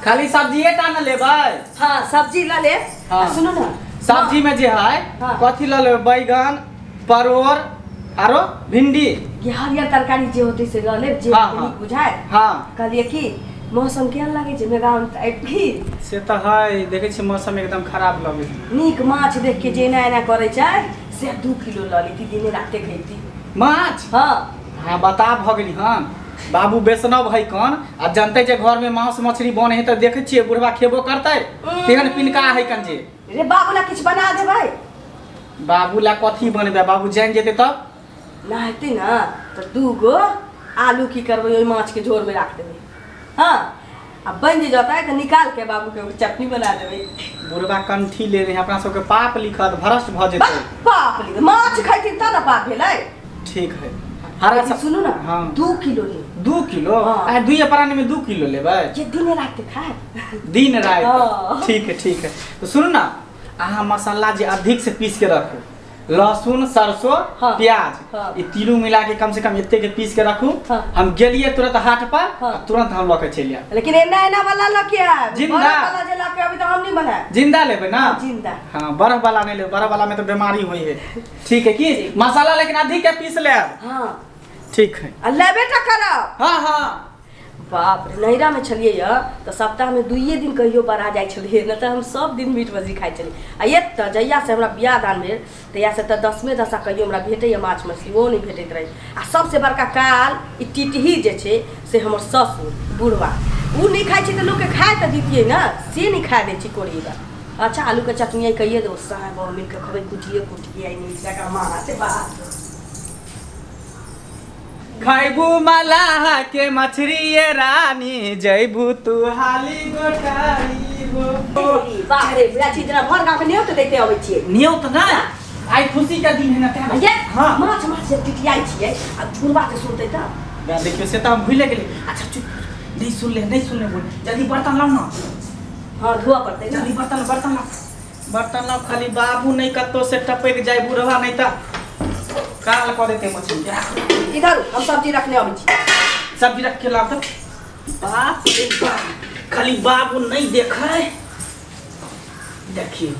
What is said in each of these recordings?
खाली सब्जी टा न लेबै। हां सब्जी ल ले। हाँ। सुनू ना सब्जी में जे है हाँ। कथी ल लेबै? बैगन परोर आरो भिंडी। ये हरियर तरकारी जे होतै से ल लेब जे हाँ, हाँ। नीक बुझाय। हाँ कहलिए कि मौसम केहन लागै छै मेघाउन टाइप की से त है देखै छी मौसम एकदम खराब लगै छै। नीक माछ देख के जे एना एना करै छै से 2 किलो ल लेती दिने राते खैती माछ। हाँ हाँ बता भ गेली। हाँ बाबू बेसनब है कौन आ जानते जे घर में मांस मछली बने है त देखै छियै बुढ़वा खेबो करतै तेहन पिनका है कन जे रे बाबू ला किछु बना देबै। बाबू ला कथी बनेबै? बाबू जान जेतै तब ना हेतै ना त 2 गो आलू की करबै ओहि माछ के झोर में राख देबै। हाँ आ बन जे जतै त निकाल के बाबू के चटनी बना देबै। बुढ़वा कंठी ले रहे अपना सबके पाप लिखत भ्रष्ट भ जेतै। पाप लिख माछ खैथिन त ना पाप भेलै। ठीक है हरा सुनू ना। हाँ। 2 किलो ले 2 किलो। हाँ। आ दुई प्राणी में 2 किलो लेबै जे दिन रात खाए दिन रात। हाँ। ठीक है ठीक है। तो सुनू ना अहाँ मसाला जे अधिक से पीस के रखू लहसुन सरसों हाँ। प्याज हाँ। ये तीनों मिला के कम से कम एते के पीस के रखू। हाँ। हम गेलिए तुरंत हाट पर हाँ। तुरंत हम लके चलि आएब। लेकिन एना एना वाला लके आएब जिंदा वाला जे लके अभी तो हम नहीं बनाए जिंदा लेबै ना। जिंदा हाँ बर्फ वाला नहीं लेबै बर्फ वाला में तो बीमारी होई है। ठीक है कि मसाला लेकिन अधिक के पीस लेब। हाँ ठीक है आ लेबे टा करब। हाँ हाँ बाप रे नैरा में छलिए त सप्ताह में 2 दिन कहियो बड़ा जाइ छलिए न त हम सब दिन मीट मछली खाइ छलिए। आ एत जहिया से हमरा बियाह दान भेल तहिया से त 10वें दशा कहियो हमरा भेटैए माछ मछली ओ नहि भेटैत रहै। आ सबसे बड़का काल ई टिटही जे छै से हमर ससुर बुढ़वा उ नहि खाइ छै त लोकके खाए त दितियै न से नहि खाए दै छै कोरीबा। अच्छा आलूके चटनी कहिए देबो साय बहु मिलके खबै कुटिए कुटिए आई नीक जकाँ माछ भात। खैबू मलाह के मछली ये रानी जैबू तू हाली गोटाई हो। बाप रे बुढ़ा चीज भर गाँव के न्योत दैते अबै छियै। न्योत ना आई खुशी के दिन है ना तें। ये हां माछ माछ जे टिटियाइ छियै आ बुढ़वा के सुनतै त देखियो से त हम भूले गेली। अच्छा चुप नहीं सुन ले नहीं सुन ले बोल जल्दी बर्तन लाओ ना। हां धोआ पड़तै जल्दी बर्तन बर्तन लाओ बर्तन लाओ खाली बाबू नहीं कत्तो से टपक जाय बुढ़वा नहीं त काल क देते मछली। इधर हम सब्जी रखने अबै छी। सब्जी रख के लाओ त बाप रे बाप खाली बाबू नहीं देखै। देखियो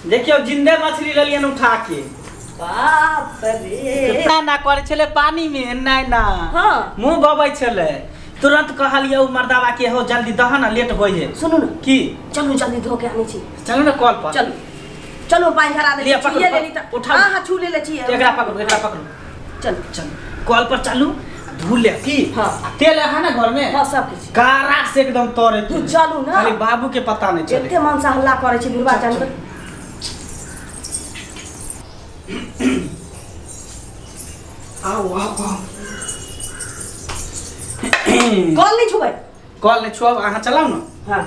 देखियो जिंदे मछली लेलियन उठा के। बाप रे कितना ना करे छले पानी में ना ना। हां मुंह बबै छले तुरंत कहलिए उ मर्दावा के हो जल्दी दह ना लेट होय है। सुनू ना की चलू जल्दी धो के आनै छी। चलू ना कल पर चलू चलो पानी भरा दे छुए लेली त उठा। हां हां छू लेले छी एकरा पकड़ू एकरा पकड़ू चलू चलू कल पर चलू धो ले की। हां तेल है ना घर में। हां सब किछ कारा से एकदम तोरे तू चलू ना खाली बाबू के पता नहीं चले एते मन से हल्ला करे छै बुढ़वा जानवर। आओ आओ आओ कल नहीं छुबै कल नहीं छुअब अहाँ चलाउ ना। हां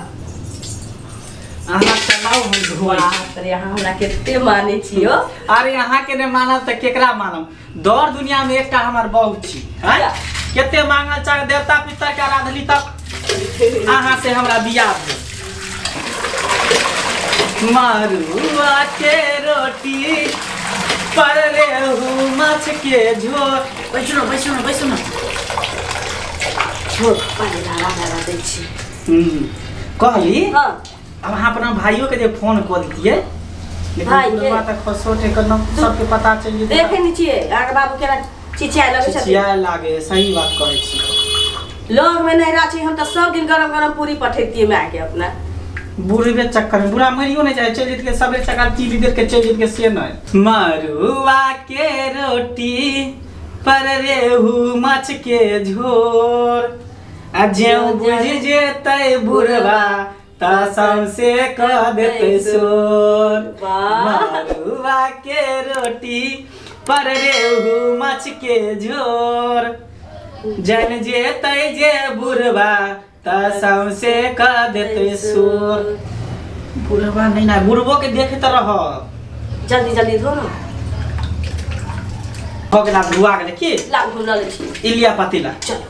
अहाँ चलाउ हम धोइ। बाप रे अहाँ हमरा कते मानै छी हो। अरे अहाँ के ने मानब त केकरा मानब? दौड़ दुनिया में एकटा हमर बहू छी हैं कते मांगल चाहे देवता पितर के आराधली तब अहाँ से हमरा बियाह भेल। मरुआ के रोटी पर रेहू माछ के झोर। बैसू ना बैसू ना बैसू ना झोर पानी डाला डाला दै छी। कहली हां अब अहाँ अपना भाइयों के जे फोन कऽ दितियै भाई के त खसोटे के न सबके पता चलि जेतै। देखै नै छियै अहाँके बाबू केना चिचियाय लगै छथिन। चिचियाय लागे सही बात कहै छी। लग में नहीं राची हम त सब दिन गरम गरम पूरी पठैतियै माय के अपना। बुढ़वे चक्कर में बुढ़ा मरियो नहीं जाए चलि जेतै सबरे चक्कर टीवी देख के चलि जेतै से नहीं। मरुआ के रोटी पर रेहू माछ के झोर आ ज्यों बुझि जेतै बुढ़वा त सौंसे क देतै सोर। मरुआ के रोटी पर रेहू माछ के झोर जन जेतै जे बुढ़वा त सौंसे क देतै सोर। बुढ़वा नहीं ना बुढ़बो के देखैत रह। जल्दी जल्दी धो ना हो गेला धुआ गेलै की लाउ हम ल लै छी इलिया पतीला। चलो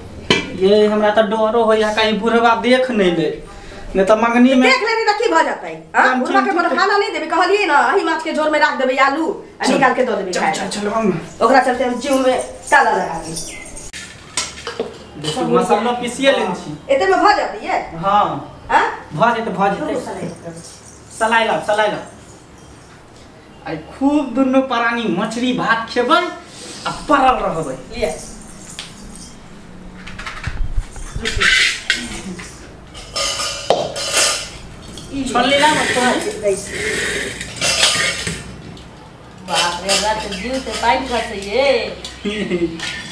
ये हमरा त डरो होइया कहीं बुढ़वा देख नहीं ले नहीं त मंगनी में देख लेनी त की भ जतै। हां बुढ़वा के कोनो खाना नहीं देबे कहलिए ना अही माछ के झोर में राख देबे आलू आ निकाल के दऽ देबे खाए। चल चल हम ओकरा चलते हम जीव में ताला लगा दी। मसाला पीसिए लेन छी एते में भ जतै ये। हां भऽ जेतै भऽ जेतै। सलाइ लाउ सलाइ लाउ। आइ खूब दुनू प्राणी मछली भात खेबै आ पड़ल रहबै। लिअ छोलनी लाउ। बाप रे हमरा तऽ जीव से पानि खसैये।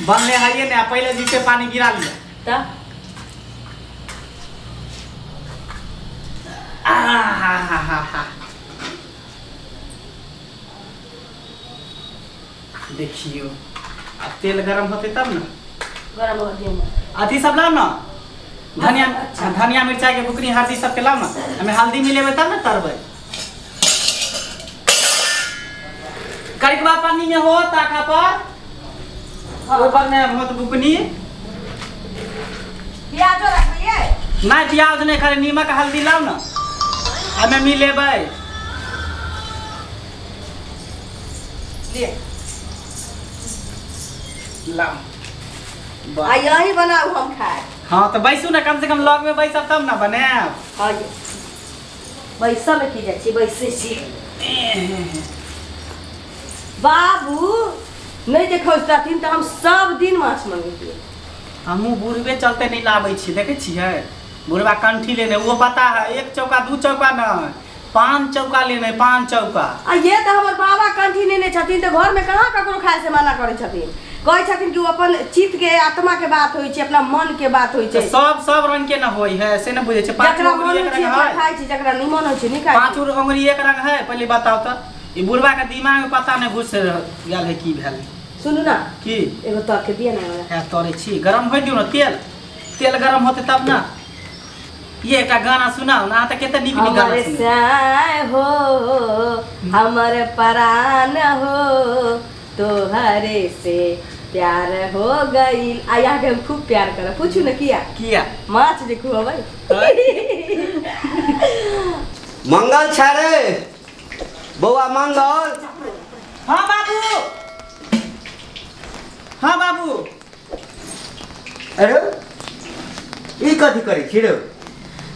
बनले हइए ने, पहिले जीव से पानी गिरा लिअ। तऽ आहा देखियो अब तेल गरम होते तब ना। गरम हो दियो अथी सब लाओ ना, धनिया धनिया मिर्चाई के बुकनी हल्दी सब के लाओ ना, हमें हल्दी मिलेबे तब ना तरबै। करिकवा पानी में हो ताका पर ऊपर में होत बुकनी। प्याजो रखलिए ना? प्याज नहीं, खाली नीमक हल्दी लाओ ना, हमें मिलेबै। लिए लाओ आ यही बनाऊ हम खाए। हाँ तो बैसू ना, कम से कम लग में बैसब तब ना बनाएब। हाँ ये बैसा में की जाइ छी, बैसे छी। बाबू नहीं देखो छथिन तऽ हम सब दिन माछ मंगेतियै। हमहूँ बुढ़बे चलते नहीं लाबै छी, देखै छियै बुढ़बा कंठी लेने, वो पता है 1 चौका 2 चौका नहीं 5 चौका लेने, 5 चौका। आ ये तऽ हमर बाबा कंठी लेने छथिन तऽ घर में कहाँ ककरो खाए से मना करै छथिन। कहै छथिन कि ओ अपन चित्त के आत्मा के बात होइ छै, अपना मन के बात होइ छै। सब सब रंग के न होइ है से न बुझै छै। 5 जकरा मन होइ छै खाइ छै, जकरा निमन होइ छै नहीं खाइ छै। 5 उंगली एक रंग है। पहले बताओ तऽ ई बुढ़बा के दिमाग में पता नहीं घुस गेल है की भेल। सुनू ना की एगो तर के दिअ ना हमरा। है तरे छी, गरम होइ दियौ ना तेल, तेल गरम होते तब ना। ये एकटा गाना सुनाउ ना, तऽ कते नीक नीक गाना हमर साय हो हमर परान हो तोहरे से प्यार हो गइल। आ यहाँ के हम खूब प्यार करब। पूछू ना किया किया? माछ जे खुअबै। मंगल छै रे बौआ मंगल। हाँ बाबू, हाँ बाबू। अरे ई कथी करै छी रे?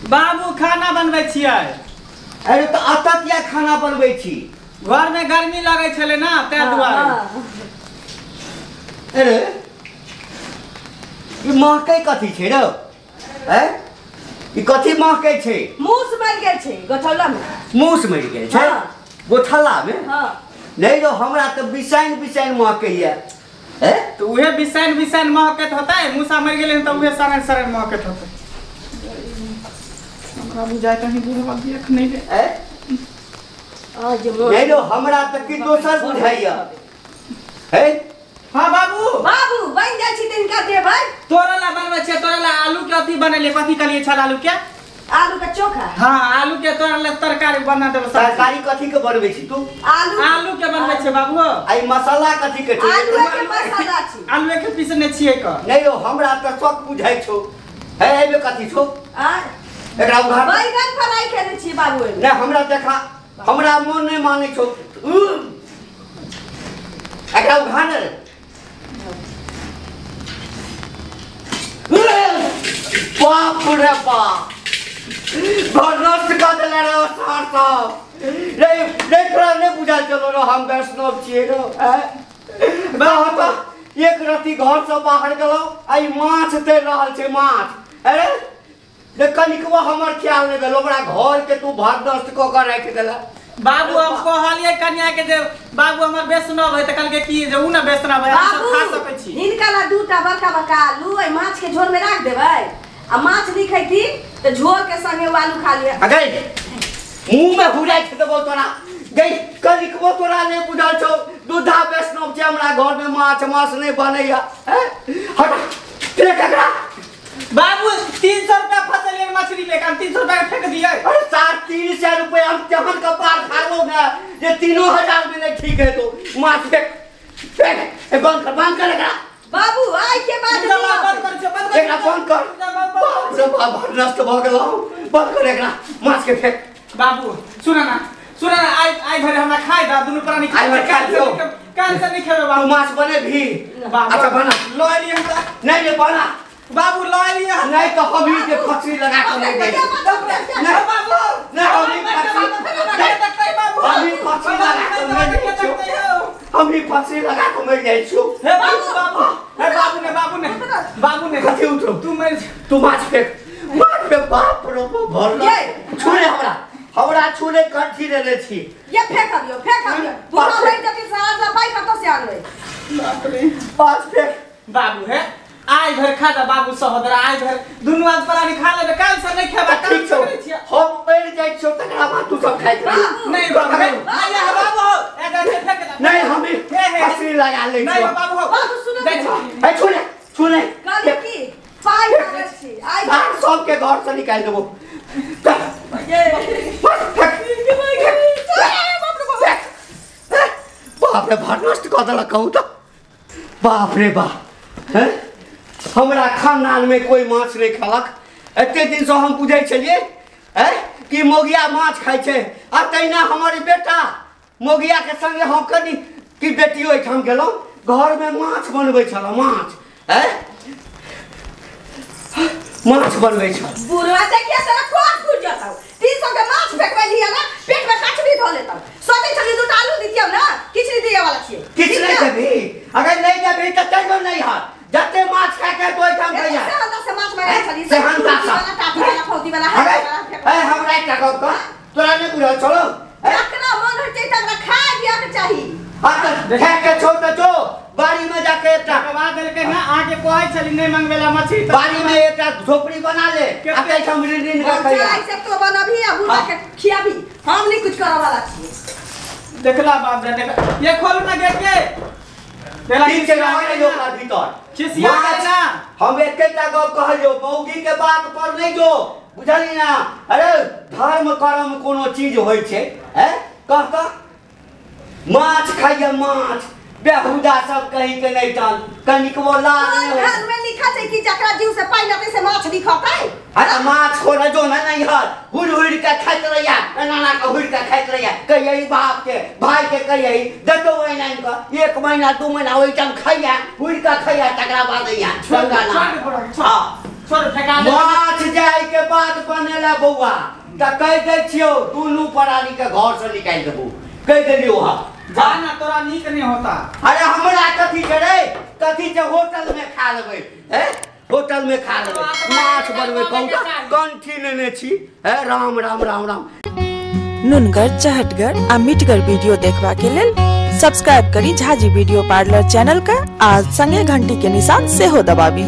बाबू खाना बनबै छियै। अरे तऽ अतऽ किया खाना बनबै छी? घर में गर्मी लगै छलै ना तै दुआरे। अरे ई महकै कथी छै रे? हैं ई कथी महकै छै? मूस मरि गेल छै गोठौला में। मूस मरि गेल छै गोठौला में? हाँ। नहीं रो हमरा तऽ बिसाइन बिसाइन महकैया। हैं तो उहे बिसाइन बिसाइन महकैत होतै, मूसा मरि गेलै तऽ उहे सड़न सड़न महकैत होतै। हमरा बुझाइ कहीं बुढ़वा देख नहीं रे। हैं नहीं रो हमरा तऽ की दोसर बुझाइया। हैं हाँ बाबू। बाबू बन जाइ छी तिनका देबै। तोरा ला बनबै छियै, तोरा ला आलू के अथी बनेलियै, कथी कहलियै छल आलू के? आलू के चोखा। हाँ आलू के तोरा ला तरकारी बना देबै। तरकारी कथी के बनबै छी तू? आलू आलू के बनबै छियै बाबू। आ ई मसाला कथी के छै? आलू के मसाला छी। आलू के पीसने छियै क? नहीं रो हमरा तऽ शक बुझाइ छौ। हे एमे कथी छौ? आ एकरा उघार। बैगन फ्राई खेने छी बाबू एमे। नहीं हमरा देखा, हमरा मन नहीं मानै छौ। एकरा उघार ने। बाप रे बाप, घर नष्ट कऽ देले रे सार सब। रे रे तोरा नहीं बुझायल छलो रे हम वैष्णव छियै रे। हैं एक रत्ती घर से बाहर गेलहुँ आ ई माछ तैर रहल छै माछ। अरे रे कनिकबो हमर ख्याल नहीं भेल, ओकरा घर के तू भात नष्ट कऽ के राखि देला। बाबू हम कहलियै कन्या के जे बाबू हमर वैष्णव है तऽ कहलकै की जे उ ना वैष्णव है, हम सब खा सकै छी। हिनका ला 2टा बड़का बड़का आलू एहि माछ के झोर में राख देबै आ माछ नहीं खैथिन तऽ झोर के संगे ओ आलू खा लिअ। गई मुंह में हुराइ छै देबौ तोरा। गई कनिकबो तोरा नहीं बुझल छौ, दूधा वैष्णव छै, हमरा घर में माछ मांस नहीं बनैया। हट फेंक एकरा। बाबू 300 रुपया फसलियै मछली ले के, हम 300 रुपया फेंक दियै। अरे 350 रुपया हम तेहन कपार फाड़लहुँ ने जे 3000 में नहीं ठीक है तो माछ फेंक फेंक। बंद कर बंद कर एकरा। बाबू आइ के बाद बंद कर छै, बंद कर एकरा, बंद कर। बाप रे बाप नष्ट भऽ गेलौ। बंद कर एकरा, माछ के फेंक। बाबू सुन ना सुन ना, आइ आइ भरि हमरा खाइ दा दुनू प्राणी। आइ भरि खाइ दियौ। काल से नहीं खेबै बाबू। माछ बने भी? अच्छा बना लऽ एलियै हम। नहीं नहीं बना बाबू, लऽ एलियै हम। नहीं तो हम ही के फंसी लगा के मर गए। नहीं बाबू, नहीं हम ही फंसी, हम ही फंसी लगा के मर जाइ छियौ, हम ही फंसी लगा के मर जाइ छियौ। हे बाबू, बाबू, हे बाबू ने, बाबू ने, बाबू ने कथी उठो? तू मर, तू माछ फेंक, माछ फेंक। बाप रे बाप, भरल छुले हमरा, हमरा छुले कंठी लेने छी। ये फेंक अबियो, फेंक अबियो। पूरा भरि जति सारा पाइ कतौ से आनबै? बाप रे, माछ फेंक। बाबू हे आइ भर खा जा बाबू सहोदरा, आइ भर दुनू आज परानी खा लेबे, काल से नहीं खेबा। ठीक छौ, हम मर जाइ छियौ तकरा बाद तू सब खाइत रही। नहीं बाबू, नहीं है बाबू हो, ए जा फेंक दे। नहीं हम फंसी लगा ले नहीं बाबू हो, बाबू सुनो, जाइ छी। ए छुले, छुले कहली की पाइ मारल छी आइ सब के घर से निकाल देबो। बाप रे भार नष्ट कऽ देलक कहू तऽ। बाप रे बाप, हैं हमरा खानदान में कोई माछ नहीं खेलक। एते दिन से हम बुझै छलियै हैं कि मोगिया माछ खाइ छै, आ तहिना हमर बेटा मोगिया के संगे हम कनि कि बेटियो एहिठाम गेलहुँ, घर में माछ बनबै छल, माछ हैं माछ बनबै छल। बुढ़वा देखिए तोरा कोन फूट जतौ, 300 के माछ फेकबै लिया ना, पेट में कचरी धऽ लेतौ। सोचै छली दूटा आलू दितियौ ना, किछ नहीं दिए वाला छियै। किछ नहीं देबही, अगर नहीं देबही तऽ चलि नहीं हाथ, जते माछ खा के तो ओहिठाम खइया। सेहन्ता से माछ मंगाइ छली, सेहन्ता से टाटी वाला, फौजी वाला। अरे ए हमरा एकटा गप कह, तोरा नहि बुझल छौ? जकरा मन होइ छै तकरा खाय दिया के चाही। हां तऽ खाय के छौ तऽ जो बाड़ी में जाके एकटा कबा देलकै ना, आके कहै छली नहीं मंगवेला मछली, बाड़ी में एकटा झोपड़ी बना ले आ तैठाम ऋण ऋण के खइया। चाय से तो बनबही आ बुढ़ा के खियाबी, हम नहीं कुछ करऽ वाला छियै। देखला बाप रे, देखला ये खोलू ना गेट के, ठीक छै रहै जो ओकरा भीतर खिसिया ना। हम एकेटा गप कहलियौ, मौगी के बात पर नहीं जो, बुझली ना? अरे धर्म कर्म कोनो चीज होइ छै हैं, कह तऽ माछ खाइया माछ, बेहुदा सब कहीं के नहीं टान, कनिकबो लाज नहीं होइ। घर में लिखा छै कि जकरा जीव से पाइ लेतै से माछ नहीं खतै। अरे माछ खोला जो ना नहीं हर हुड़ हुड़ के खाइत रहिया, नाना के हुड़ के खाइत रहिया, कहियै बाप के भाई के कहियै देतो महीना के, 1 महीना 2 महीना ओहिठाम खइया, हुड़ के खइया, तकरा बाद अइया गंगा ना। छोड़ फेका दे। माछ जाय के बाद बनेला बौआ त कहि दै छियौ दुनू प्राणी के घर से निकालि देबू, कहि देलियौ। हां जा ना, तोरा नीक नहीं होता। अरे हमरा कथी छै रे, कथी छै? होटल में खा लेबै, हैं होटल में खा लेबै, माछ बनबै कहू तऽ कंठी लेने छी। हे राम राम राम राम। नुनगर, चहटगर आ मिठगर वीडियो देखबा के लेल सब्सक्राइब करी झाजी वीडियो पार्लर चैनल का आ संगे घंटी के निशान सेहो दबाबी।